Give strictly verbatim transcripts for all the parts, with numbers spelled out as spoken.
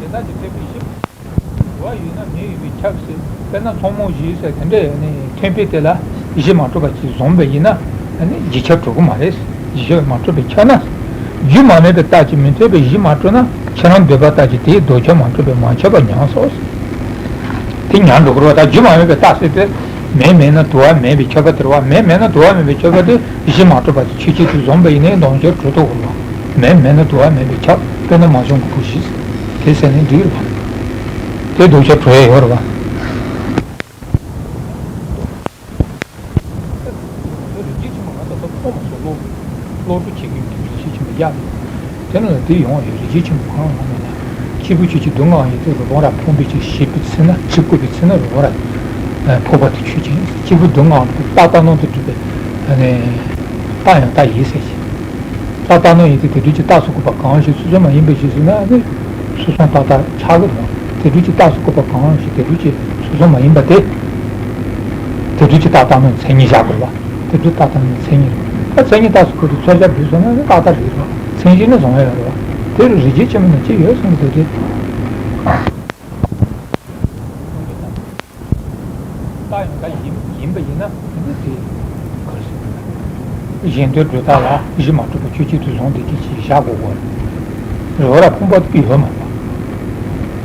དེ་དག་གི་ཐེག་པའི་གཞི། དུ་བ་ཡོད་ན་མེ་ཡོད་པས་ཁྱབ་ཟེར། དཔེར་ན་མཚན་མོ་བཞི་ཟེར་དེ་འདྲ་ནི་ཐེག་པའི་དེ་ལ་གཞི་མ་གྲུབ་པ་ཅིག་བཟུང་བས་ཡིན་ན་ནི་རྗེས་ཁྱབ་གྲུབ་ཀྱི་མ་རེད། རྗེས་ཁྱབ་མ་གྲུབ་པས་ཁྱབ་ན། རྒྱུ་མ་མེད་པའི་རྟགས་ཀྱིས་མི་འཐད་པའི་གཞི་མ་གྲུབ་ན་ཁྱེད་རང་འདོད་པ་ལྟར་གྱི་དེའི་ལྡོག་ཁྱབ་མ་གྲུབ་པས་མ་ཁྱབ་པ་ཉམས་སོ། དེ་ཉམས་འགྲོ་གི་རེད་བ། ད་རྒྱུ་མ་མེད་པའི་རྟགས་ཟེར་དུས། མེ་མེད་ན་དུ་བ་མེད་པས་ཁྱབ་པ་དེ་རེད་བ། མེ་མེད་ན་དུ་བ་མེད་པས་ཁྱབ་པ་དེ་གཞི་མ་གྲུབ་པ་དེ་ཆོས་ཅན་དུ་བཟུང་བས་ཡིན་ནའི་ལྡོག་ཁྱབ་གྲུབ་ཐུབ་ཀྱི་རེད་བ། མེ་མེད་ན་དུ་བ་མེད་པས་ཁྱབ། དཔེར་ན་མ་བྱུང་གི་བུ་བཞི། དེ་ཟེར་ནས་འགྲིག་རེད་བ། དེ་ལྡོག་ཁྱབ་གྲུབ་ཡ་ཡོད་རེད་བ། རིགས་རྒྱུད་ཆེན་མོ་ང་ཚོ་ཚོ་ཕོ་མ་སོགས་ཀློག་ཀློག་སྒྲུབ་བྱེད་མཁན་གྱི་རིགས་རྒྱུད་ཆེན་མོ་གཡག་རེད། དེ་ནང་ལ་དེ་ཡོང་བ་ཡོད། རིགས་རྒྱུད་ཆེན་མོ་གང་ལ་ལ་ལ། སྐྱེས་བུ་ཆོས་ཅན་སྡུག་བསྔལ་བ་ཡི་དེ་རུ་བོང་ར་ཕུང་པོའི་ཆེད་བྱེད་པའི་ཚེ་ན་བྲིས་བཀོད་པའི་ཚེ་ན་རུ་བོང་ར་ཕུང་པོ་དེ་ཆོས་ཅན། སྐྱེས་བུ་སྡུག་བསྔལ་བ་དེ་རྟག་རྟག་སྣང་དུ་གྲུབ་པའི་ནི་རྟགས་ཡང་རྟགས་ཡིན་ཟེར་གྱི། རྟགས་རྟག་སྣང་ཡིན་ཏེ་དེ་དུས་ཀྱི་རྟགས་སུ་བཀོད་པ་གང་ཞིག་སོ་སོ་མ་ཡིན་པའི་ཕྱིར་ཟེར་ན་ནི་སོ་སོ་རྟག་རྟག་ཆགས་ཀྱི་མ་རེད། དེ་དུས་ཀྱི་རྟགས་སུ་བཀོད་པ་གང་ཞིག་དེ་དུས་ཀྱི་སོ་སོ་མ་ཡིན་པ་དེ། དེ་དུས་ཀྱི་རྟགས་རྟག་སྣང་མཚན་ཉིད་བཞག་དགོས་པ། དེ་དུས་རྟགས་རྟག་སྣང་མཚན་ཉིད་རེད། ད་མཚན་ཉིད་རྟགས་སུ་བཀོད་དེ་མཚོན་བྱ་བསྡུས་སོང་ན་ནི་རྟག་རྟག་རེད་རེད། མཚན་གཞི་ནི་བཟུང་ཡ་ཡོད་རེད་བ། དེ་རུ་རིགས་རྒྱུད་ཆེན་མོ་ནི་ཅི་ཡོད་གསུངས་ཏེ་དེ། རྟགས་ཡང་དག་ཡིན་ཡིན་པ་ཡིན་ན་དེ་ནི་དེ་གར་སོང་། གཞན་དོན་སྒྲུབ་རྟགས་ལ་གཞི་མ་གྲུབ་པ་ཆོས་ཅན་དུ་བཟུང་དེ་སྐད་ཅེས་བཞག་དགོས་གོ། རེད་བ། ར་ཕུང་པོ་དེ་ཡོད་མ་རེད་བ།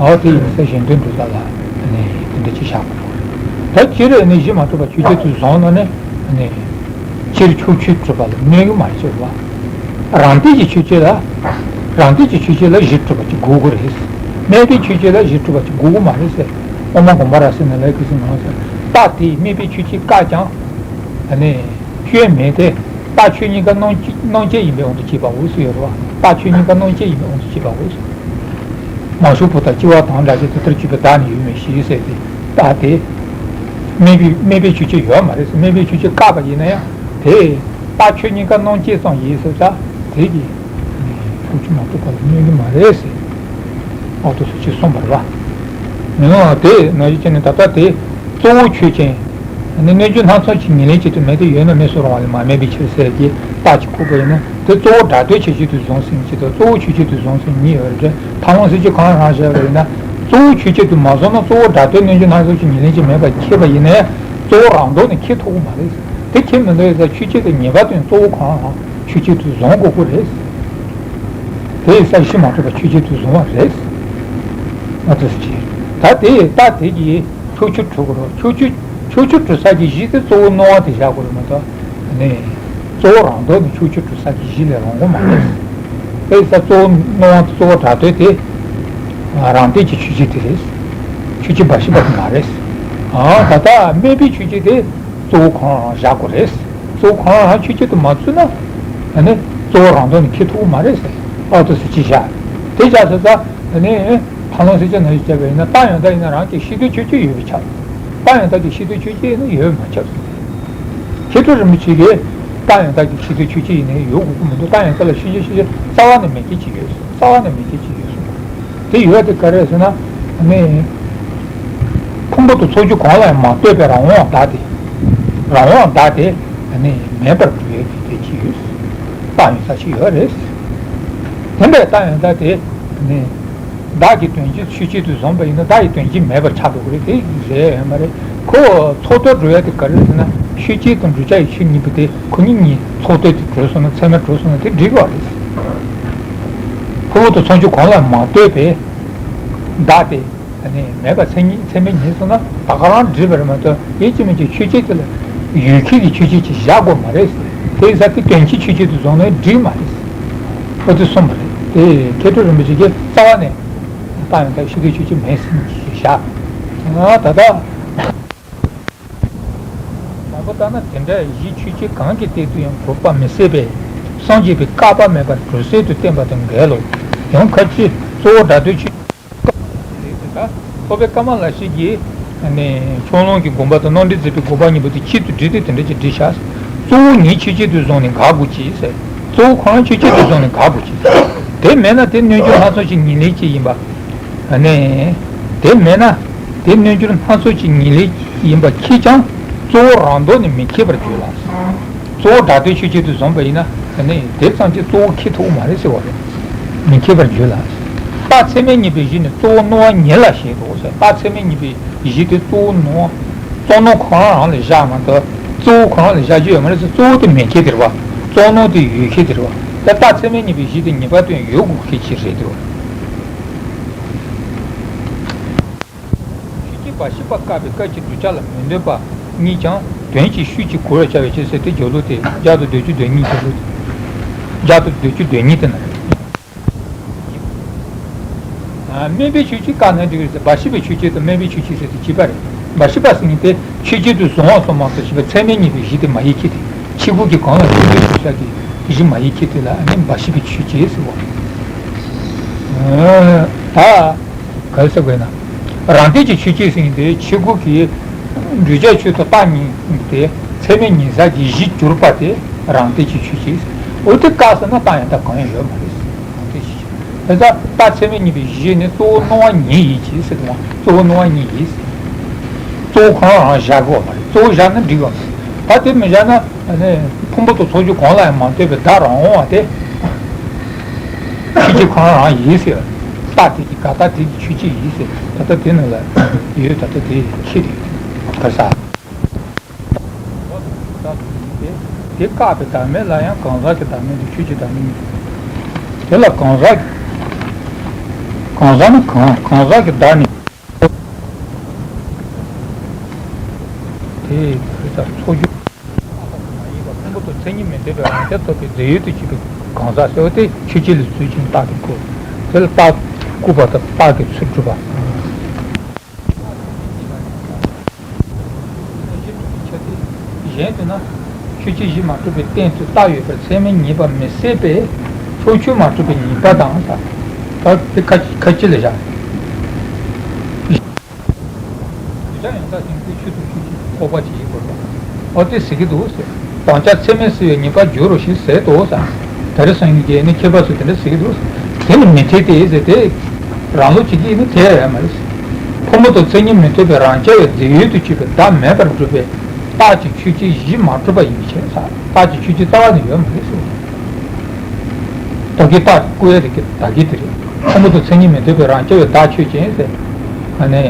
འོ་དེ་ཡིན་ཙང་གཞན་དོན་སྒྲུབ་རྟགས་ལ་ནི་དེ་འདྲ་ཅིག་བཞག་དགོས་གོ། ད་སྤྱིར་ནི་གཞི་མ་གྲུབ་པ་ཆོས་ཅན་དུ་བཟུང་ན་ནི་ནི། སྤྱིར་ཕྱོགས་ཆོས་གྲུབ་པ་ལ་གནོད་ཀྱི་མ་རེད་ཟེར་བ། རང་སྡེ་གི་ཆོས་ཅན་ལ། རང་སྡེ་གི་ཆོས་ཅན་ལ་གཞི་གྲུབ་པ་ཅིག་དགོས་ཀྱི་རེད། དམིགས་པའི་ཆོས་ཅན་ལ་གཞི་གྲུབ་པ་ཅིག་དགོས་ཀྱི་མ་རེད་ཟེར། དབུ་མ་དགོངས་པ་རབ་གསལ་ནང་ལ་གི་ཟེར་ནང་ཟེར། རྟགས་དེས་དམིགས་པའི་ཆོས་ཅན་བཀག་ཀྱང་། ཨ་ནི། སྐྱོན་མེད་དེ། རྟགས་ཆོས་གཉིས་ཀ་སྣང་སྣང་བཅས་ཡིན་པའི་དབང་དུ་བྱས་པའོ་ཟེར་ཡོད་རེད་བ། རྟགས་ཆོས་གཉིས་ཀ་སྣང་བཅས་ཡིན་པའི་དབང་དུ་བྱས་པའོ་ཟེར། མ་ཞུགས་པོ་དང་སྐྱེ་བ་དང་འདྲ་ཞིང་དེ་ལྟར་གྱུར་པའི་བདག་ནི་ཡོད་མོད་ཞེས་ཟེར་ཏེ། རྟགས་དེ། དམིགས་པའི་དམིགས་པའི་ཆོས་ཅན་ཡོད་མ་རེད་ཟེར། དམིགས་པའི་ཆོས་ཅན་བཀག་པ་ཡིན་ན་ཡང་དེ། རྟགས་ཆོས་གཉིས་ཀ་སྣང་བཅས་ཙམ་ཡིན་ཟེར་ད་དེ་གི། ཕྱོགས་ཆོས་མ་གྲུབ་པ་ལ་གནོད་ཀྱི་མ་རེད་ཟེར། འོ་དེ་སུ་ཅིག་གསུངས་པ་རེད་བ། ཡིན་ནའང་དེ་ནང་བཞིན་བྱས་ནས་ད་ལྟ་དེ། གཙོ་བོ་ཆོས་ཅན། ནི་གནོད་བྱེད་སྣ་ཚོགས་ཀྱི་ཉེར་ལེན་གྱི་དོན་མེད་དེ་ཡོད་ན་མེད་སུ་རུང་བ་ལས་མ་དམིགས་པའི་ཕྱིར་ཟེར་གྱི་རྟགས་ཀྱིས་ཁུག་པ་ཡིན་ན། དེ་གཙོ་བོ་སྒྲ་དོན་ཆོས་ཅན་དུ་བཟུང་ཟིན་གྱི་དང་གཙོ་བོ་ཆོས་ཅན་དུ་བཟུང་ཟིན་གཉིས་ཡོད་རེད། ཐལ་རང་སེལ་བྱེད་གང་རང་བཞག་པ་ཡིན་ན། གཙོ་བོ་ཆོས་ཅན་དུ་མ་བཟུང་ན་གཙོ་བོ་སྒྲ་དོན་རྣལ་འབྱོར་སྣ་ཚོགས་ཀྱི་ཉེར་ལེན་གྱིས་མེད་པར་ཁེགས་པ་ཡིན་ན་ཡང་གཙོ་བོ་རང་ལྡོག་ནས་ཁེགས་ཐུབ་ཀྱི་མ་རེད། དེ་ཁེགས་མི་འདུག་ཡིན་ཙང་ཆོས་ཅན་དུ་ངེས་པར་དུ་གཙོ་བོ་གང་རང་ཆོས་ཅན་དུ་བཟུང་དགོས་ཀྱི་རེད། དེ་ཡིན་ཙང་གཞི་མ་གྲུབ་པ་ཆོས་ཅན་དུ་བཟུང་བ་རེད། ཨ་ཙི་ཅི། ད་དེ་ད་དེ་གི་ཕྱོགས་ཆོས་གྲུབ་དགོས་རེད། ཕྱོགས་ཆོས་ཕྱོགས་ཆོས་གྲུབ་ས་ཀྱི་གཞི་དེ་གཙོ་བོ་སྣང་བ་དེ་བཞག་དགོས་རེད་མ་གཏོགས། ནས། གཙོ་བོ་རང་ལྡོག་ནས་ཕྱོགས་ཆོས་གྲུབ་ས་ཀྱི་གཞི་ལས་རང་ངོ་མ་རེད། དེ་ཡིན་ཙང་གཙོ་བོ་སྣང་བ་གཙོ་བོ་སྒྲ་དོན་དེ། རང་སྟོང་གི་ཆོས་ཅན་དེ་རེད། ཆོས་ཅན་འབའ་ཞིག་པ་དེ་མ་རེད། ཨ་ད་ལྟ་དམིགས་པའི་ཆོས་ཅན་དེ་གཙོ་བོ་གང་རང་བཞག་དགོས་རེད། གཙོ་བོ་གང་རང་ཆོས་ཅན་དུ་མ་བརྩིས་ན། ཨ་ནི་གཙོ་བོ་རང་ལྡོག་ནས་ཁེགས་ཐུབ་ཀྱི་མ་རེད་ཟེར། ཨ་ཏོ་ཟེར་ཅི་བཞག་དེ་བཞག་ཟེར་ཙང་ཨ་ནི། ཐལ་རང་སེལ་བྱེད་ནང་བཞིན་བྱས་པ་ཡིན་ན་རྟགས་ཡང་དག་ཡིན་ན་རང་གི་ཤེས་འདོད་ཆོས་ཅན་ཡོད་པས་ཁྱབ། རྟགས་ཡང་དག་གི་ཤེས་འདོད་ཆོས་ཅན་ཡིན་ན་ཡོད་པས་མ་ཁྱབ། མཁས་གྲུབ་རིན་པོ་ཆེ་གིས་རྟགས་ཡང་དག་གི་ཤེས་འདོད་ཆོས་ཅན་ཡིན་ན་ཡོད་དགོས་ཀྱི་མི་འདུག་རྟགས་ཡང་དག་ལ་ཤེས་བྱའི་ཤེས་བྱ་རྩ་བ་ནས་མེད་མཁན་ཅིག་ཡོད། རྩ་བ་ནས་མེད་མཁན་ཅིག་ཡོད་གསུངས། དེ་ཡོད་དེ་ག་རེ་ཟེར་ན། ནི། ཕུང་པོ་དང་ཚོགས་ཆོས་གང་ལ་ཡང་མ་ལྟོས་པའི་རང་དབང་བདག་དེ། རང་དབང་བདག་དེ། ནི་མེད་པར་གྲུབ་ཡོད་དེ་དེ་ཅི་ཡོད། རྟགས་ཡང་དག་ཅིག་ཡོད་རེད། དེ་འདྲའི་རྟགས་ཡང་དག་དེ། ནི། བདག་གི་དོན་སྤྱི་ཆོས་ཅན་དུ་བཟུང་བ་ཡིན་ན་བདག་གི་དོན་སྤྱི་མེད་པར་ཆགས་འགྲོ་གི་རེད་དེ་རེད་ཡོད་མ་རེད། ཁོ་ཚོགས་གཏོད་འགྲོ་ཡ་དེ་ག་རེ་ཟེར་ན་ཆོས་ཅན་དང་བསྒྲུབ་བྱ་ཡི་ཆོས་གཉིས་པོ་དེ་ཁོ་གཉིས་གཉིས་ཚོགས་གཏོད་དུ་གྲུབ་སོང་ན་ཚད་མས་གྲུབ་སོང་ན་དེ་འགྲིག་གི་རེད། ཕུང་པོ་དང་ཚོགས་ཆོས་གང་ལ་མ་ལྟོས་པའི་བདག་དེ། ནི་མེད་པ་ཚད་མས་ཚད་མས་ངེས་སོང་ན་ད་ག་རང་འགྲིག་པ་རེད་མ་གཏོགས་ཡིན་གཅིག་མིན་གཅིག་ཆོས་ཅན་དེ་ལ་ཡོད་མཁན་གྱི་ཆོས་ཅན་ཅིག་བཞག་དགོས་མ་རེད། དེ་ཡིན་ཙང་དེ་དོན་སྤྱི་ཆོས་ཅན་དུ་བཟུང་ན་འགྲིག་མ་རེད། ཨོ་དེ་གསུངས་པ་རེད། དེ་མཁས་གྲུབ་རིན་པོ་ཆེ་གིས་རྩ་བ་ནས་རྟགས་ཡང་དག་ཤེས་འདོད་ཆོས་ཅན་མེད་ཟེར་ནས་བཞག་ད་ལྟ། མང་པོ་ལྟར་ན་དེ་འདྲ་གཞི་ཆོས་ཅན་གང་གི་སྟེང་དུ་ཡང་གྲུབ་པ་མི་སྲིད་པས། སངས་རྒྱས་པའི་བཀག་པ་མེད་པར་གྲུབ་ཟིན་དུ་བསྟན་པ་དང་འགལ་ལོ། ཡང་ཁ་ཅིག་གཙོ་བོ་སྒྲ་དོན་ཆོས། ལྷོ་པའི་ཀ་མ་ལ་ཤཱི་ཀའི་ནི་ཕྱོགས་གླང་གི་དགོངས་པ་དང་རྣམ་འགྲེལ་མཛད་པའི་དགོངས་པ་གཉིས་པོ་དེ་གཅིག་ཏུ་བསྒྲིལ་ཏེ་དེ་འདྲ་ཅིག་བསྒྲིལ་བཞག་གཙོ་བོ་ཉིད་ཆོས་ཅན་དུ་བཟུང་ནས་དགག་དགོས་ཀྱི་ཟེར། གཙོ་བོ་ཁོ་རང་ཆོས་ཅན་དུ་བཟུང་ནས་དགག་དགོས་ཀྱི། དེ་མེད་ན་དེ་རྣལ་འབྱོར་སྣ་ཚོགས་ཀྱི་ཉེར་ལེན་ཅན་ཡིན་པ། ནས། དེ་མེད་ན། དེ་རྣལ་འབྱོར་སྣ་ཚོགས་ཀྱི་ཉེར་ལེན་ཡིན་པ་ཁེགས་ཀྱང་གཙོ་བོ་རང་ལྡོག་ནས་མི་ཁེགས་པར་འགྱུར་ལ། གཙོ་བོ་སྒྲ་དོན་ཆོས་ཅན་དུ་བཟུང་བ་ཡིན་ན་ནི་དེ་ཙམ་གྱིས་གཙོ་བོ་ཁེགས་ཐུབ་མ་རེད་ཟེར་བ་རེད། མི་ཁེགས་པར་འགྱུར་ལ། རྟགས་ཚད་མས་ངེས་པའི་གཞི་ནི་གཙོ་བོ་སྣང་བ་ཉིད་ལ་བཞེད་དོ་ཟེར། རྟགས་ཚད་མས་ངེས་པའི་གཞི་དེ་གཙོ་བོ་སྣང་བ། གཙོ་སྣང་ཁོ་རང་རང་ལ་བཞག་མ་གཏོགས་གཙོ་བོ་ཁོ་རང་ལ་བཞག་རྒྱུ་ཡོད་མ་རེད་ཟེར། གཙོ་བོ་དེ་མེད་མཁན་དེ་རེད་བ། གཙོ་སྣང་དེ་ཡོད་མཁན་དེ་རེད་བ། ད་རྟགས་ཚད་མས་ངེས་པའི་གཞི་དེ་ངེས་པར་དུ་ཡོད་དགོས་མཁན་ཅིག་རེད་དེ་བ། ཆོས་ཅན་འབའ་ཞིག་པ་བཀག་པའི་སྐབས་ཀྱི་བསྒྲུབ་བྱ་ལ་མི་སྣོད་པ་གཉིས་ཀྱང་དོན་གྱི་ཤུགས་ཀྱིས་གོ་བར་བྱ་བའི་ཕྱིར་ཟེར་ཏེ་སྦྱོར་ཀློག་དེ་བརྒྱ་དང་བདུན་ཅུ་དོན་གཉིས་སྦྱོར་ཀློག་དེ། བརྒྱ་དང་བདུན་ཅུ་དོན་གཉིས་དེ་ན་རེད། ཨ། དམན་པའི་ཆོས་ཅན་བཀག་ན་འགྲིག་རེད་ཟེར། འབའ་ཞིག་པའི་ཆོས་ཅན་དང་དམན་པའི་ཆོས་ཅན་ཟེར་ཏེ་གཅིག་པ་རེད། འབའ་ཞིག་པ་ཟེར་མཁན་དེ་ཆོས་ཅན་དུ་བཟུང་བ་སོགས་མང་དུ་བྱས་པའི་ཚད་མས་ངེས་པའི་གཞི་དེ་མ་ཡིན་མཁན་དེ། ཆོས་སྐུ་གི་གང་ལ་ཆོས་ཅན་དུ་བཞག་གི་གཞི་མ་ཡིན་མཁན་དེ་ལ་ཨ་ནི་འབའ་ཞིག་པའི་ཆོས་ཅན་ཟེར་བ། ཨ། ད་ག་རེ་ཟེར་དགོས་ན། རང་སྟོང་གི་ཆོས་ཅན་ཟེར་མཁན་དེ་ཆོས་སྐུ་གི་བསྒྲུབ་བྱའི་ཆོས་དང་རྟགས་གཉིས་དེ་ཚད་མས་ངེས་ས་ཀྱི་གཞི་གྱུར་པ་དེ་རང་སྟོང་གི་ཆོས་ཅན་ཟེར། འོ་དེ་བཀག་ཟེར་ན་རྟགས་ཡང་དག་གང་ཡང་ཡོད་མ་རེད། རང་སྟོང་གི་ཆོས་ཅན། དེ་ལྟར་རྟགས་ཚད་མས་ངེས་པའི་གཞི་ནི་གཙོ་བོ་སྣང་བ་ཉིད་ཡིན་གྱི་ཟེར་དང་། གཙོ་བོ་སྣང་བ་ཉིད་ཡིན་ཟེར། གཙོ་བོ་ཁོ་རང་རང་བཞག་དགོས་མ་རེད། གཙོ་བོ་བཞག་ན་འགྲིག་གི་མ་རེད། ད་དེ་མི་བཞག་ན་ཨ་ནི་ཕུང་པོ་དང་ཚོགས་ཆོས་གང་ལ་ཡང་མ་ལྟོས་པའི་བདག་རང་དབང་བ་དེ་ཆོས་ཅན་ཁོ་རང་རང་ཡིན་ཟེར། རྟགས་དེ་གི་དགག་རྟགས་དེ་གི་ཆོས་ཅན་ཡིན་ཟེར། ད་ལྟ་དེ་ནང་ལ་ཡོད། ད་ལྟ་དེ་ཁྱེད་དེ་ག་ས། དེ་བཀག་པའི་བདག་མེད་ལ་ཡང་གང་ཟག་གི་བདག་མེད་དང་ཆོས་ཅན་བདག་མེད་གཉིས། དེ་ལ་གང་ཟག་གང་ཟག་ནི་གང་གང་ཟག་གི་བདག་ནི། དེ་ག་རེ་ཟེར། ཚོགས་རྒྱུ་མ་ཡིན་པ་ཕུང་པོ་དང་མཚན་ཉིད་མི་ལྡན་པའི་རང་རྐྱ་ཐོབ་པའི་རྫས་ཡོད་དུ་གྱུར་པའི་གང་ཟག་ཟེར་བ་དེ་ཆོས་ཅན་ལ་ཚུལ་ཆེན་རྟགས་ཀྱིས་བཀོད། དེ་ལ་རྟགས་བཀོད་པ་དང་རྟགས་ཀྱི་ཚུལ་སྒྲུབ་པ། གཞན་དུ་ན། ཆོས་ཅན་གཞི་མ་གྲུབ་པའི་སྟེང་དུ་རྟགས་ཡོད་པར་ཚད་མས་ངེས་པ་མི་སྲིད་པས། ཕྱོགས་ཆོས་མ་གྲུབ་པའི་ཉེས་པ་དང་། ད་དེ་ཁ་ཁ་ཅིག་ལ་བཞག་བསྒྲུབ་བྱ་ཡང་དག་ཟེར་མཁན་དེ་ཆོས་དང་ཆོས་ཅན་ཚོགས་པ་ཅིག་ཡིན་དགོས་པ། འོ་དེ་ཟེར་གྱི་འདུག་ཟེར། དམ་བཅའ་ཚད་མས་བསལ་བའི་ཉེས་པར་འགྱུར་རོ་ཞེས་ཟེར་ཏོ་ཟེར། དེ་རིང་སང་ཉིན་གྱི་ནི་མཁས་པ་ཚོས་དེ་འདྲ་ཟེར་གྱི་འདུག་ཟེར། དེ་ནི་མི་འཐད་དེ་ཟེར། དེ་རང་ལུགས་ཅིག་གིས་ནི་འཐད་ཡོད་མ་རེད་ཟེར། ཕུང་པོ་དང་མཚན་ཉིད་མི་ལྡན་པའི་རང་རྐྱ་བའི་རྫས་ཡོད་དུ་གྱུར་པའི་བདག་མེད་པར་སྒྲུབ་པའི་རྟགས་ཀྱི་ཆོས་ཅན་གཞི་མ་གྲུབ་པ་ཡིན་པའི་ཕྱིར་ཟེར། རྟགས་ཀྱི་ཆོས་ཅན་རྩ་བ་ནས་ཡོད་མ་རེད་ཟེར། ད་གིན་རྟགས་བཀོད་ཡ་དེ་གི་ད་གིན་དེ་རེད། ཁོ་མོ་དང་མཚན་ཉིད་མི་མཐུན་པའི་རང་རྐྱ་བའི་བདག་ཆོས་ཅན་ཟེར། ཨ་ནི།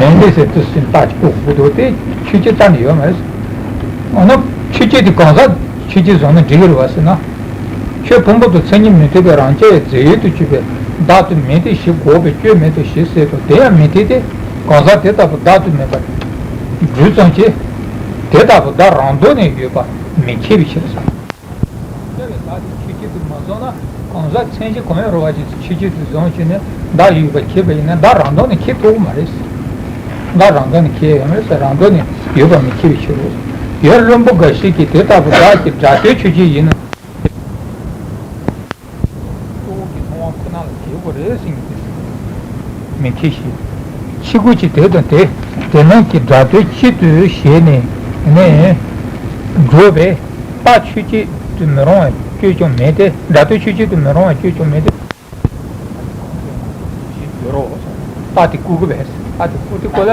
མིང་འདི་ཟེར་དུས་ཟིན་རྟགས་ཀྱི་བཀོད་དགོས་འདུག་དེ་ཆོས་ཅན་རྩ་ནས་ཡོད་མ་རེད། འོ་ན་ཆོས་ཅན་དེ་གང་ཟག་ཆོས་ཅན་བཟུང་ན་འགྲིག་གི་རེད་བ་ཟེར་ན། ཁྱོད་ཕུང་པོ་དང་མཚན་ཉིད་མི་མཐུན་པའི་རང་རྐྱ་བའི་རྫས་ཡོད་དུ་གྱུར་པའི་བདག་ཏུ་མེད་དེ་ཞེས་འགོག་པའི་སྐྱོན་མེད་དོ་ཞེས་ཟེར་ཏོ། དེ་ཡང་མི་འཐད་དེ། གང་ཟག་དེ་ལྟ་བུ་བདག་ཏུ་མེད་པར་སྒྲུབ་ཙམ་གྱིས། དེ་ལྟ་བུ་བདག་རང་ལྡོག་ནས་ཡོད་པ་མི་འཁྱེར་བའི་ཕྱིར་ཟེར། རྐྱ་བའི་བདག་དེ་ཆོས་ཅན་དུ་མ་བཟུང་ན། གང་ཟག་མཚན་གཞི་གང་ཡང་རུང་བ་ཅན་ཆོས་ཅན་དུ་བཟུང་བྱས་ནས་བདག་ཡོད་པ་འཁྱེར་བ་ཡིན་ན་བདག་རང་ལྡོག་ནས་འཁྱེར་ཐུབ་ཀྱི་མ་རེད། བདག་རང་ལྡོག་ནས་འཁྱེར་ཡོད་མ་རེད་ཟེར། རང་ལྡོག་ནས་ཡོད་པ་མི་འཁྱེར་བའི་ཕྱིར་རོ། ཡང་བླུན་པོ་འགའ་ཞིག་གིས་དེ་ལྟ་བུ་བདག་གི་སྒྲ་དོན་ཆོས་ཅན་ཡིན་ན། གཙོ་བོ་གི་མཐོང་བ་ཁོ་ན་ལ་འཁྱེར་དགོས་རེད་ཟེར་མཁན་དེ། མི་འཁྱེར་ཞིང་། ཕྱི་རྒོལ་གྱི་དེ་དང་དེ་དེ་རྣམས་ཀྱི་སྒྲ་དོན་གཅིག་ཏུ་བྱས་ནས་ནི། འགྲོ་བས། རྟགས་ཆོས་ཅན་དུ་མི་རུང་བ་ཅོད་ཀྱང་མེད་དེ། སྒྲ་དོན་ཆོས་ཅན་དུ་མི་རུང་བ་ཅོད་ཀྱང་མེད་དེ། ཡོད་རོ། རྟགས་དེ་བཀོད་དགོས་པས། རྟགས་དེ་བཀོད་དེ་བཀོད་ལ།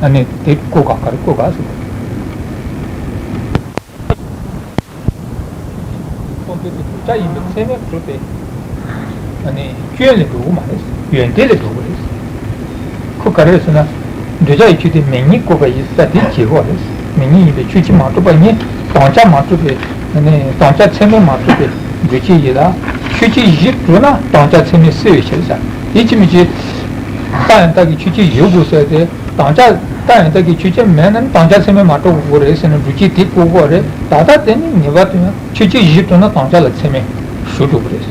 ཨ་ནི་དེ་བཀོད་ག་ག་རེ་བཀོད་ག་ཟེར། སྟོང་པའི་དེ་བསྒྲུབ་བྱ་ཡིན་པའི་ཚད་མས་གྲུབ་པའི། ཨ་ནི་སྐྱོན་ལས་འགྲོ་གི་མ་རེད། ཡོན་ཏན་ལས་འགྲོ་གི་རེད། ཁོ་ག་རེ་རེད་ཟེར་ན། བསྒྲུབ་བྱ་ཡི་ཆོས་དེ་མིང་ཉིད་བཀོད་པ་ཡིན་ས་དེ་བྱེད་དགོས་རེད། མིང་ཉིད་ཡིན་པའི་ཆོས་ཅན་མ་གྲུབ་པ་ཉིད་དམ་བཅའ་མ་གྲུབ་པའི། ཨ་ནི་དམ་བཅའ་ཚད་མས་མ་གྲུབ་པའི་སྒྲུབ་བྱེད་ཡིན་ལ། ཆོས་ཅན་བཞི་གྲུབ་ན་དམ་བཅའ་ཚད་མས་སེལ་བའི་ཕྱིར་ཟེར། དེ་ཅི་མི་ཅི། རྟགས་ཡང་དག་གི་ཆོས་ཅན་ཡོད་དགོས་ཟེར་ཏེ། དམ་བཅའ་རྟགས་ཡང་དག་གི་ཆོས་ཅན་མེད་ན་ནི་དམ་བཅའ་ཚད་མས་མ་གྲུབ་དགོས་རེད་ཟེར་ནས་སྒྲུབ་བྱེད་དེ་བཀོད་དགོས་རེད། ད་ལྟ་དེ་ནི་ངེས་པར་དུ་ཡང་ཆོས་ཅན་བཞི་གྲུབ་ན་དམ་བཅའ་ལ་ཚད་མས་ཞུགས་འགྲོ་གི་རེད།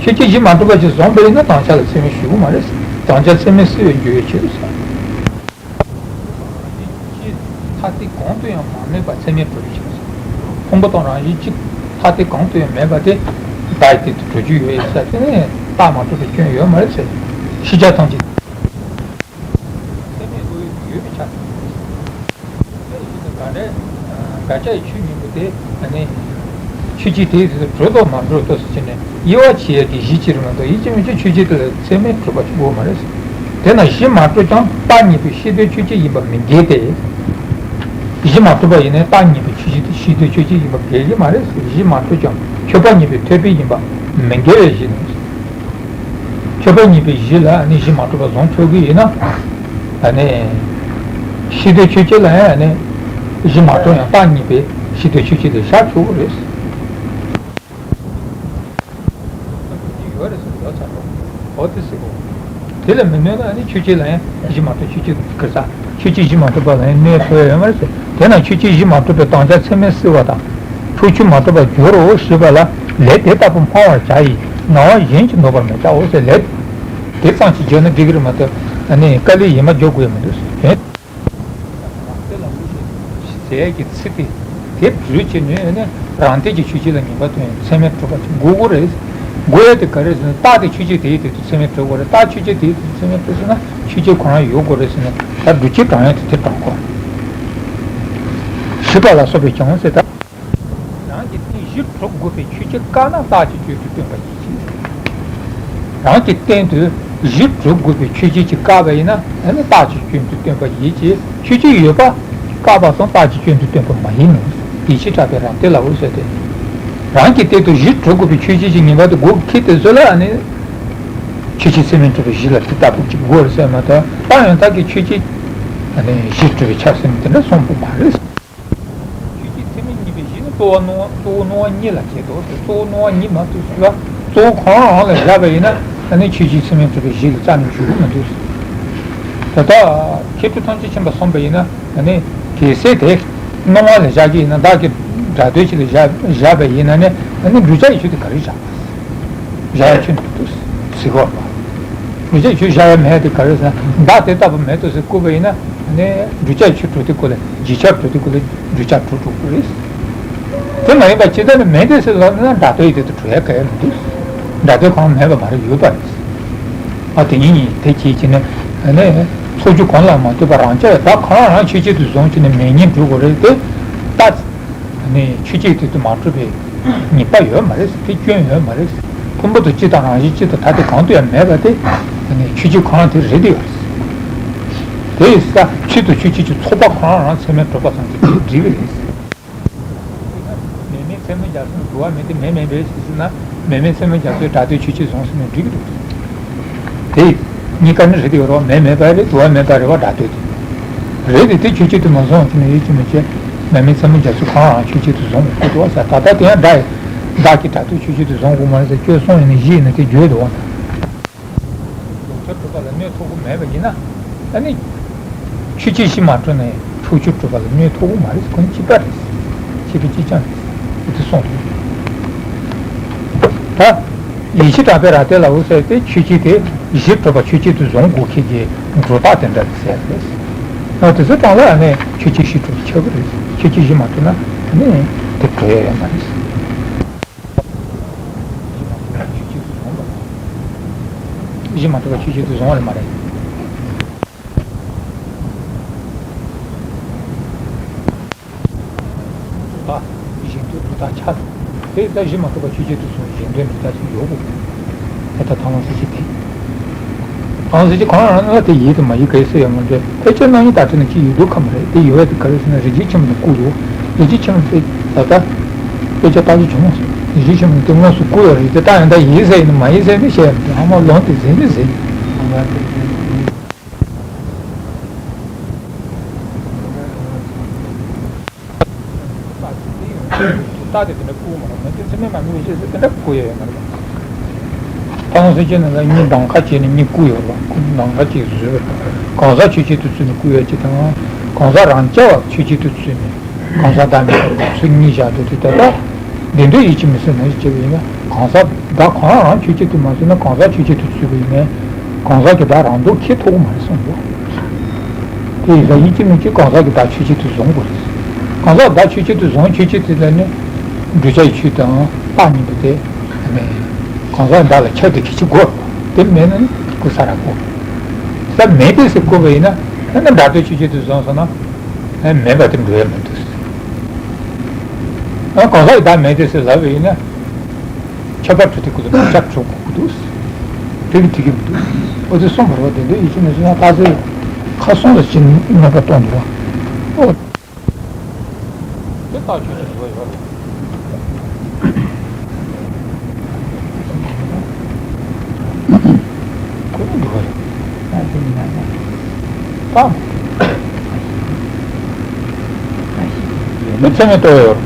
ཆོས་ཅན་བཞི་མ་གྲུབ་པ་ཞིག་བཟུང་བ་ཡིན་ན་དམ་བཅའ་ལ་ཚད་མས་ཞུགས་ཀྱི་མ་རེད། དམ་བཅའ་ཚད་མས་སེལ་བའི་རྒྱུ་ཡོད་ཕྱིར་ཟེར། ཐ་དད་གང་དུ་ཡང་མ་དམིགས་པ་ཚད་མས་གྲུབ་པའི་ཕྱིར་ཟེར། ཕུང་པོ་དང་རང་བཞིན་གཅིག་ཐ་དད་གང་དུ་ཡང་མེད་པ་དེ། བདག་ཡི་དེ་དུ་གྲུབ་རྒྱུ་ཡོད་ཡིན་ས་དེ་ནི་རྟགས་མ་གྲུབ་པའི་སྐྱོན་ཡོད་མ་རེད་ཟེར། ཤེས་བྱ་ཐམས་ཅད། ཚད་མས་བསླུ་བའི་ཡུལ་དུ་ཆགས། དེ་ཡིན་ན་དགག་སྒྲའི་དགག་བྱ་ཡི་ཆོས་གཉིས་པོ་དེ་ནི། ཆོས་ཅན་དེའི་དུས་སུ་གྲུབ་དང་མ་གྲུབ་ཏུ་ཟེར་ནས་དབྱེ་བ་ཕྱེ་ཡ་གི་གཞི་ཅིག་རེད་མ་གཏོགས་ཡིན་གཅིག་མིན་གཅིག་ཆོས་ཅན་དེ་ལ་ཚད་མས་གྲུབ་པ་ཞིག་དགོས་མ་རེད། དེས་ན་གཞི་མ་གྲུབ་ཀྱང་རྟགས་གཉིས་པོའི་ཤེས་འདོད་ཆོས་ཅན་ཡིན་པ་མི་འགལ་ཏེ། གཞི་མ་གྲུབ་པ་ཡིན་ན་རྟགས་གཉིས་པོའི་ཆོས་ཅན་དེ་ཤེས་འདོད་ཆོས་ཅན་ཡིན་པ་འགལ་གྱི་མ་རེད། གཞི་མ་གྲུབ་ཀྱང་ཆོས་པ་གཉིས་པོའི་ཐོད་པས་ཡིན་པ་མི་འགལ་བའི་གཞི་ནི། ཆོས་པ་གཉིས་པོའི་གཞི་ལ་ནི་གཞི་མ་གྲུབ་པ་བཟུང་ཆོག་གི་ཡིན་ན། ཨ་ནི། ཤེས་འདོད་ཆོས་ཅན་ལ་ཡང་ནི། གཞི་མ་གྲུབ་ཡང་རྟགས་གཉིས་པོའི་ཤེས་འདོད་ཆོས་ཅན་དེ་བཞག་ཆོག་གི་རེད། ཡོད་རེད་ཟེར་ཡོད་ཚར་འགྲོ། འོ་དེ་ཟེར་གོ། དེ་ལ་མི་གནོད་ན་ནི་ཆོས་ཅན་ལ་ཡང་གཞི་མ་གྲུབ་ཆོས་ཅན་གྱི་ས། ཆོས་ཅན་གཞི་མ་གྲུབ་པ་ལ་ཡང་གནོད་ཐུབ་ཡ་ཡོད་མ་རེད་ཟེར། དེས་ན་ཆོས་ཅན་གཞི་མ་གྲུབ་པའི་དམ་བཅའ་ཚད་མས་སེལ་བ་དང་། ཕྱོགས་ཆོས་མ་གྲུབ་པར་འགྱུར་རོ་ཞེས་པ་ལ་ལས་དེ་ལྟ་བུ་སྨྲ་བར་བྱ་ཡི་ངག་དབང་གཞན་གྱིས་འདོགས་པར་མི་བྱའོ་ཟེར། ལས་དེ་ཙམ་གྱིས་བརྗོད་ན་འགྲིག་གི་རེད་མ་གཏོགས་ཨ་ནི་དཀའ་ལས་ཡིན་མ་འཇོག་དགོས་ཡ་མི་འདུག་ཟེར། དེ་ལ་ཟེར་གྱི་ཚིག་དེ་དེ་བྲུས་བྱས་ནས་ནི་རང་སྟེང་གི་ཆོས་ཅན་ལ་ངེས་པར་དུ་ཚད་མས་གྲུབ་པ་ཞིག་དགོས་དགོས་རེད། དགོས་ཡ་དེ་ག་རེ་ཟེར་ན་རྟགས་དེ་ཆོས་ཅན་དེའི་དེ་དུ་ཚད་མས་གྲུབ་དགོས་རེད། རྟགས་ཆོས་ཅན་དེའི་དེ་དུ་ཚད་མས་གྲུབ་ཟེར་ན་ཆོས་ཅན་ཁོ་རང་ཡོད་དགོས་རེད་ཟེར་ན་ད་སྒྲུབ་བྱེད་དྲང་ཡ་དེ་དེ་དྲང་དགོས། ཞེས་པ་ལ་སོགས་པས་ཀྱང་ཟེར་ད། རང་གི་སྟེང་གཞི་གྲུབ་དགོས་པའི་ཆོས་ཅན་བཀག་ན་རྟགས་ཀྱི་སྐྱོན་དུ་སྟོན་པ་ཡིན་གྱི། རང་གི་སྟེང་དུ་གཞི་གྲུབ་དགོས་པའི་ཆོས་ཅན་ཅིག་བཀག་པ་ཡིན་ན་ཨ་ནི་རྟགས་ཀྱི་སྐྱོན་དུ་སྟོན་པ་ཡིན་གྱི། ཆོས་ཅན་ཡོད་པ་བཀག་པ་སོང་རྟགས་ཀྱི་སྐྱོན་དུ་སྟོན་པ་མ་ཡིན་ནོ། དེ་ཕྱིར་གྲགས་པའི་རང་སྟེང་ལ་འོ་ཟེར་ཏེ། རང་གི་སྟེང་དུ་གཞི་གྲུབ་དགོས་པའི་ཆོས་ཅན་ཅིག་ངེས་པར་དུ་དགོས་ཀྱི་དེ་ཚོ་ལ་ཨ་ནི། ཆོས་ཅན་ཚད་མས་གྲུབ་པའི་གཞི་ལ་དེ་ལྟ་བུ་ཅིག་དགོས་རེད་ཟེར་མ་གཏོགས་རྟགས་ཡང་དག་གི་ཆོས་ཅན། ཨ་ནི་གཞི་གྲུབ་པའི་ཆ་ཟེར་ནས་དེ་འདྲ་གསུངས་པ་མ་རེད། ཆོས་ཅན་ཚད་མས་གཉིས་པའི་གཞི་ནི་གཙོ་བོ་སྣང་བ་གཙོ་བོ་སྣང་བ་གཉིས་ལ་བྱེད་དོ་ཟེར། གཙོ་བོ་སྣང་བ་གཉིས་མ་གཏོགས་ཟེར་བ་གཙོ་བོ་གང་རུང་ལ་བཞག་པ་ཡིན་ན་ཨ་ནི་ཆོས་ཅན་ཚད་མས་གྲུབ་པའི་གཞི་ལ་རྩ་ནས་འཇུག་གི་མི་འདུག་ཟེར། ད་ལྟ་མཁས་གྲུབ་ཐམས་ཅད་མཁྱེན་པ་གསུངས་པ་ཡིན་ན་ཨ་ནི་གལ་སྲིད་དེ་སྣང་བ་ལ་བཞག་གི་ཡིན་ན་བདག་གི་སྒྲ་དོན་ཅིག་ལ་བཞག་བཞག་པ་ཡིན་ན་ནི་ཨ་ནི་བསྒྲུབ་བྱ་ཡི་ཆོས་དེ་ག་རེ་བཞག་བཞག་ཡ་ཆོས་འདུག་ཟེར་གོ། བསྒྲུབ་བྱའི་ཆོས་བཞག་ཡ་མེད་དེ་ག་རེ་ཟེར་ན་བདག་དེ་ལྟ་བུ་མེད་དོ་ཟེར་བཀོད་པ་ཡིན་ན་ནི་བསྒྲུབ་བྱའི་ཆོས་གྲུབ་དེ་ཀོ་ལས་བརྗོད་བྱ་གྲུབ་དེ་ཀོ་ལས་བསྒྲུབ་བྱ་གྲུབ་གྲུབ་ཀོ་རེད། དེ་མ་ཡིན་པ་ཇི་ལྟར་ནི་མེད་དེ་ཟེར་ལབ་ན་སྒྲ་དོན་ཡི་དེ་དུ་གྲུབ་ཡ་ག་ཡ་མི་འདུག་སྒྲ་དོན་གང་མེད་པ་མ་རེད་ཡོད་པ་རེད། ཨ་དེ་ཉིད་ཉིད་དེ་བྱེད་ཀྱི་ནི་ནི་ཚོགས་རྒྱུ་གང་ལ་མ་ལྟོས་པ་རང་རྐྱ་བའི་བདག་གང་རང་ཆོས་ཅན་དུ་བཟུང་གི་ནི་མིང་ཉིད་གྲུབ་དགོས་རེད་དེ་ལྟ། ནི་ཆོས་ཅན་དེ་དུ་མ་གྲུབ་པའི་ཉེས་པ་ཡོད་མ་རེད། དེ་སྐྱོན་ཡོད་མ་རེད། ཕུང་པོ་དང་སྤྱི་དང་རང་བཞིན་གཅིག་དང་ཐ་དད་གང་དུ་ཡང་མེད་པ་དེ་ནི་ཆོས་ཅན་གང་དེ་རེད་དེ་ཡོད་རེད། དེ་ཡི་ས་ཆོས་དང་ཆོས་ཅན་གྱི་ཚོགས་པ་གང་རང་ཚད་མས་གྲུབ་པ་ཙམ་གྱིས་དེ་འགྲིག་གི་རེད། མེད་མེད་ཚད་མས་སྦྱར་ཟིན་དུ་འགྲོ་བ་མེད་དེ་མེད་མེད་པས་ཟེར་ན་ མེ་མེ་ཚད་མའི་རྒྱ་མཚོའི་སྒྲ་དོན་ཆོས་ཅན་བཟུང་ཟེར་ནས་འགྲིག་གི་འདུག་དེ་གཉིས་ཀ་ནི་རེད་དེ་ཡོད་རོགས། མེ་མེད་པ་རེད། དུ་བ་མེད་པ་རེད་བ། སྒྲ་དོན་དེ་རེད་དེ། དེ་ཆོས་ཅན་དུ་མ་བཟུང་ཟེར་ནས་ཡིད་ཆེས་མི་བྱེད། མེ་མེ་ཚད་མའི་རྒྱ་མཚོ་གང་རང་ཆོས་ཅན་དུ་བཟུང་དགོས་ཀྱི་འདུག་བ་ཟེར། ད་ལྟ་དེ་ཡང་སྒྲ་ཡི་བདག་གི་སྒྲ་དོན་ཆོས་ཅན་དུ་བཟུང་དགོས་མ་རེད་ཟེར། ཁྱོད་གསུངས་ཡིན་ན་གཞི་ཡིན་ན་དེ་བརྗོད་འདུག་བ། ལོག་སྤྱོད་གྲུབ་པ་ལ་གནོད་ཐུབ་ཀྱི་མེད་པ་ཡིན་ན། ཨ་ནི། ཆོས་ཅན་གཞི་མ་གྲུབ་ན་ཡང་ཕྱོགས་ཆོས་གྲུབ་པ་ལ་གནོད་ཐུབ་ཀྱི་མ་རེད། ཁོ་ནི་གཅིག་པ་རེད། གཅིག་པ་གཅིག་རྐྱང་རེད། དེ་གསུངས་འདུག་ད་ཡིད་ཆེས་དྲག་པའི་ར་ཏེ་ལ་འུ་ཟེར་ཏེ་ཆོས་ཅན་དེ་གཞི་གྲུབ་པ་ཆོས་ཅན་དུ་བཟུང་དགོས་མཁན་གྱི་སྒྲོ་བཏགས་དེ་འདྲ་རེད་ཟེར་རེད། ཨ་དེ་ཚོ་གྲངས་ལ་ཨ་ནི་ཆོས་ཅན་གཞི་གྲུབ་པ་ཆགས་ཀྱི་རེད། ཆོས་ཅན་གཞི་མ་གྲུབ་ན་ཨ་ནི་དེ་གྲུབ་ཡ་ཡོད་མ་རེད། གཞི་མ་གྲུབ་པ་ཆོས་ཅན་དུ་བཟུང་བ་རེད། གཞི་མ་གྲུབ་པ་ཆོས་ཅན་དུ་བཟུང་བ་རེད་མ་རེད། ད་གཞན་དོན་སྒྲུབ་རྟགས་ཆགས་འདུག་དེ་ལྟར་གཞི་མ་གྲུབ་པ་ཆོས་ཅན་དུ་བཟུང་གཞན་དོན་སྒྲུབ་རྟགས་ཅིག་ཡོད་དགོས། དེ་ལྟར་ཐང་ལམ་སྲིད་ཅིག་དེ། ཨང་སྲིད་ཀྱི་གང་རང་ལ་དེ་ཡིད་དུ་མ་ཡིད་ག་ཡེ་སུ་ཡང་མི་འདྲ། ཕལ་ཆེར་རྣམ་གཡེང་དག་བྲལ་ནས་ཅི་ཡོད་སྡུག་ཁ་མ་རེད། དེ་ཡོད་པ་དེ་ག་རེ་ཟེར་ན་རིགས་རྒྱུད་ཆེན་མོ་དང་བསྐུར་ཡོད། རིགས་རྒྱུད་ཆེན་མོ་དེ་ད་ལྟ་དཔེ་ཆ་ལྟ་རྒྱུ་བྱུང་སོང་། རིགས་རྒྱུད་ཆེན་མོ་དེ་དངོས་སུ་བསྐུར་ཡོད་རེད། དེ་ལྟ་ཡང་ད་ཡིད་ཟེར་ཡིན་ན་མ་ཡིད་ཟེར་ནི་བཤད་ཡོད་མི་འདུག་ཧ་མ་ལོང་དེ་ཟིན་ནི་ཟིན། རྟགས་དེ་དེ་འདྲ་བསྐུར་མ་རེད། མེད་དེ་ཚད་མས་མ་དམིགས་པའི་ཕྱིར་ཟེར་དེ་འདྲ་བསྐུར་ཡ་ཡོད་མ་རེད། ཐང་སེ་ཅན་ནི་ལ་གཉིས་གདམ་ཁ་བྱས་ནས་གཉིས་བསྐུར་ཡོད་རེད་པ། གདམ་ཁ་གཅིག་བཟོས་པ་རེད། གང་ཟག་ཆོས་ཅན་དུ་བཙུད་ནས་བསྐུར་ཡ་གཅིག་དང་། གང་ཟག་རང་རྐྱ་བ་ཆོས་ཅན་དུ་བཙུད་ནས་གང་ཟག་བདག་མེད་པར་བཙུད་གཉིས་བཞག་འདུག་དེ་ལྟ་ལ་བདེན་དོན་ཡིད་ཆེས་མི་སྲིད་ན་ཞེས་བྱས་པ་ཡིན་ན། གང་ཟག་བདག་གང་རང་ཆོས་ཅན་དུ་མ་བཙུད་ན་གང་ཟག་ཆོས་ཅན་དུ་བཙུད་པ་ཡིན་ན། གང་ཟག་གི་བདག་རང་སྟོབས་ཁེལ་ཐུབ་ཀྱི་མ་རེད་གསུངས་འདུག་དེ་ཡིན་ཙང་ཡིད་ཆེས་མི་བྱེད། གང་ཟག་གི་བདག་ཆོས་ཅན་དུ་བཟུང་དགོས་རེད། གང་ཟག་བདག་ཆོས་ཅན་དུ་བཟུང་། ཆོས་ཅན་དེ་ལ་ནི་བསྒྲུབ་བྱ་ཡི་ཆོས་དང་རྟགས་གཉིས་པོ་དེ་མེད། གང་ཟག་བདག་ལ་ཁྱབ་སྟེ་གི་ཆི་དགོས། དེ་མེད་ན་ནི་བསྐུར་ས་ར་དགོས། ས་མེད་དེ་ཟེར་བསྐུར་བ་ཡིན་ན་ཨ་ནི་བདག་ལྟར་ཆོས་ཅན་དུ་བཟུང་སོང་ན་ཨ་མེད་པ་དེ་འགྲོ་ཡ་མི་འདུག་ཨ་གང་ཟག་གི་བདག་མེད་དེ་ཟེར་ལབ་པ་ཡིན་ན། ཁྱབ་པ་གྲུབ་དེ་ཀུན་ཏུ་བདག་ཆགས་གྲུབ་དགོས་ཀྱི་འདུག་དེ་གི་འགྲིག་གི་མི་འདུག་འོ་དེ་གསུངས་པ་རེད་པ། བདེན་དོན་ཡིད་ཆེས་མི་བྱེད་ན་རྟགས་གསལ་ཁ་སོང་ལ་ཕྱིན་རྣམ་པ་སྟོན་འདུག་པ། འོ། དེ་རྟགས་ཆོས་ཅན་འདུག་པ་ཡོད་རེད། ཁོ་ནི་འདུག་པ་རེད། ད། ཁོ་ཚད་མས་རྟོགས་ཡོད།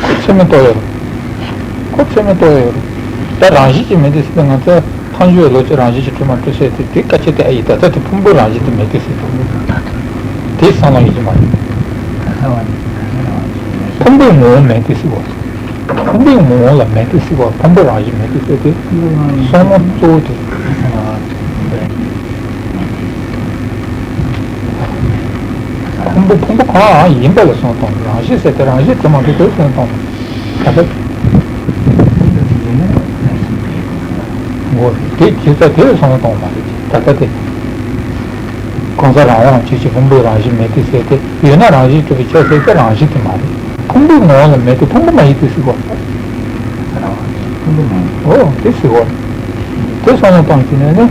ཁོ་ཚད་མས་རྟོགས་ཡོད། ཁོ་ཚད་མས་རྟོགས་ཡོད། ད་རང་བཞིན་གྱིས་མེད་དེ་ཟེར་ཏེ་ང་ཚོ་ཐལ་འགྱུར་བའི་ལོ་ཚོད་རང་བཞིན་གྱིས་གྲུབ་མ་གྲུབ་ཟེར་ཏེ་དེ་སྐད་ཆ་དེ་ཨ་ཡིན། ད་ལྟ་དེ་ཕུང་པོའི་རང་བཞིན་དེ་མེད་དེ་ཟེར། དེ་བསམ་བློ་ཡིན་གྱི་མ་རེད། ཕུང་པོའི་ངོ་བོ་མེད་དེ་ཟེར་བ། ཕུང་པོའི་ངོ་བོ་ལ་མེད་དེ་ཟེར་བ། ཕུང་པོའི་རང་བཞིན་མེད་དེ་ཟེར་ཏེ་བསམ་བློ་གཙོ་བོ་དེ། ཕུང་པོ་ཕུང་པོ་གང་ཡིན་པ་ལ་བསམ་བློ་གཏོང་དགོས། རང་བཞིན་ཟེར་ཏེ་རང་བཞིན་དུ་མ་འདུག་དེ་བསམ་བློ་གཏོང་དགོས། ད་ལྟ་འོ་དེ་བྱེད་ས་དེ་ལ་བསམ་བློ་གཏོང་བ་རེད། ད་ལྟ་དེ་གང་ཟག་རང་དབང་ཆོས་ཅན། ཕུང་པོའི་རང་བཞིན་མེད་དེ་ཟེར་ཏེ་ཡོད་ན་རང་བཞིན་གྲུབ་པའི་ཕྱིར་ཟེར་ཏེ་རང་བཞིན་དེ་མ་རེད། ཕུང་པོའི་ངོ་བོ་ལ་མེད་དེ་ཕུང་པོ་མ་ཡིན་ཏེ་ཟེར་བ། ཕུང་པོ་མ་ཡིན། འོ་དེ་ཟེར་བ། དེ་བསམ་བློ་གཏོང་བྱས་ནས་ནི།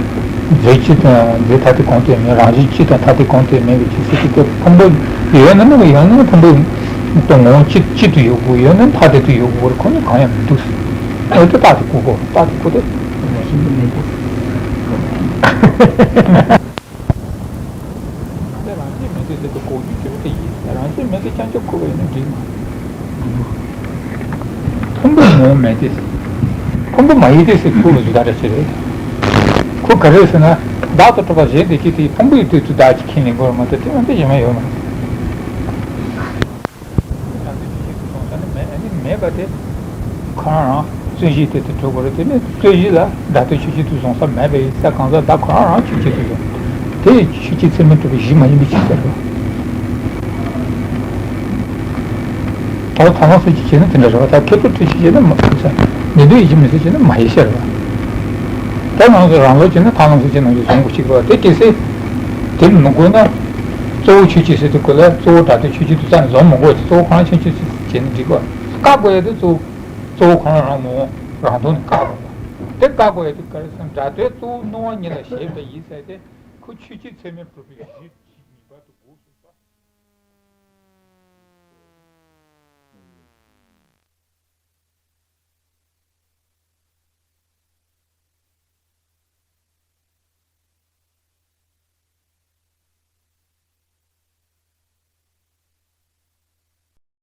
རྫས་སྤྱི་དང་རྫས་ཐ་དད་གང་དུ་ཡང་མེད། རང་བཞིན་སྤྱི་དང་ཐ་དད་གང་དུ་ཡང་མེད་པའི་ཕྱིར་ཟེར་གྱི་དེ་ཕུང་པོ་ཡོད་ན་ནི་ཡོད་ན་ནི་ཕུང་པོ་དང་ངོ་བོ་གཅིག་གཅིག་ཏུ་ཡོད་དགོས། ཡོད་ན་ཐ་དད་དུ་ཡོད་དགོས་པར་ཁོ་ནི་གང་ཡང་མི་འདུག་ཟེར། འོ་དེ་རྟགས་དེ་བཀོད་དགོས། རྟགས་དེ་བཀོད་དེ། དེ་རང་བཞིན་མེད་དེ་ཟེར་དུས་གོ་རྒྱུ་བྱེད་པ་དེ་ཡིན། རང་བཞིན་མེད་དེ་རྐྱང་རྐྱང་བཀོད་པ་ཡིན་ན་འགྲིག་མ་རེད། ཕུང་པོའི་ངོ་བོ་མེད་དེ་ཟེར། ཕུང་པོ་མ་ཡིན་ཏེ་ཟེར་བཀོད་པ་ཞིག་ད་རེ་བྱེད་རེད། ཁོ་ག་རེ་ཟེར་ན། བདག་ཏུ་གྲུབ་པ་གཞན་དེ་གཅིག་དེ་ཕུང་པོའི་དུས་སུ་བདག་ཅེས་ཁས་ལེན་དགོས་རེད་མ་གཏོགས་དེ་མ་གཏོགས་གཞན་མ་ཡོད་མ་རེད། ཡང་དེ་ཆོས་ཅན་དུ་སོང་ས་ནི་མེད། ཨ་ནི་མེད་པ་དེ་ཁོ་རང་རང་རྩོད་གཞི་དེ་དེ་གྲུབ་དགོས་རེད། དེ་ནི་རྩོད་གཞི་ལ་བདག་ལྟར་ཆོས་ཅན་དུ་བཟུང་ས་མེད་པ་ཡིན་ས། གང་ཟག་བདག་ཁོ་རང་རང་ཆོས་ཅན་དུ་བཟུང་། དེ་ཆོས་ཅན་ཚད་མས་གྲུབ་པའི་གཞི་མ་ཡིན་པའི་ཕྱིར་ཟེར་བ། ད་ཐ་ན་སུ་ཅིག་བྱས་ན་དེ་འདྲ་རེད་བ། ད་ཁེ་ཕན་ཁྲོད་ཅིག་བྱས་ན་མ་ཟེར། མི་འདོད་ཡིད་ཆེས་མི་ཟེར་བྱས་ན་མ་ཡིན་ཤེས་རེད་བ། ད་ང་ཚོ་རང་ལོག་བྱས་ན་ཐ་ན་སུ་ཅིག་ནང་བཞིན་བཟུང་དགོས་ཤིག་བ། དེ་གལ་སྲིད་དེ་མི་དགོས་ན། གཙོ་བོ་ཆོས་ཅན་ཟེར་དུས་སྐབས་ལ་གཙོ་བོ་སྒྲ་དོན་ཆོས་ཅན་དུ་རྩ་ནས་བཟུང་མི་དགོས་ཀྱི། གཙོ་བོ་གང་ཆོས་ཅན་ཟེར་བྱས་ན་འགྲིག་གོ། བཀག་དགོས་ཡ་དེ་གཙོ་བོ། གཙོ་བོ་གང་རང་ངོ་བོ་རང་དོན་ནི་བཀག་དགོས། དེ་བཀག་དགོས་ཡ་དེ་ག་རེ་ཟེར་ན་སྒྲ་དོན་གཙོ་བོ་སྣང་བ་ཉིད་ལ་ཞེན་པ་ཡིན་ཟེར་ཏེ་ཁོ་ཆོས་ཅན་ཚད་མས་གྲུབ་པའི་གཞི།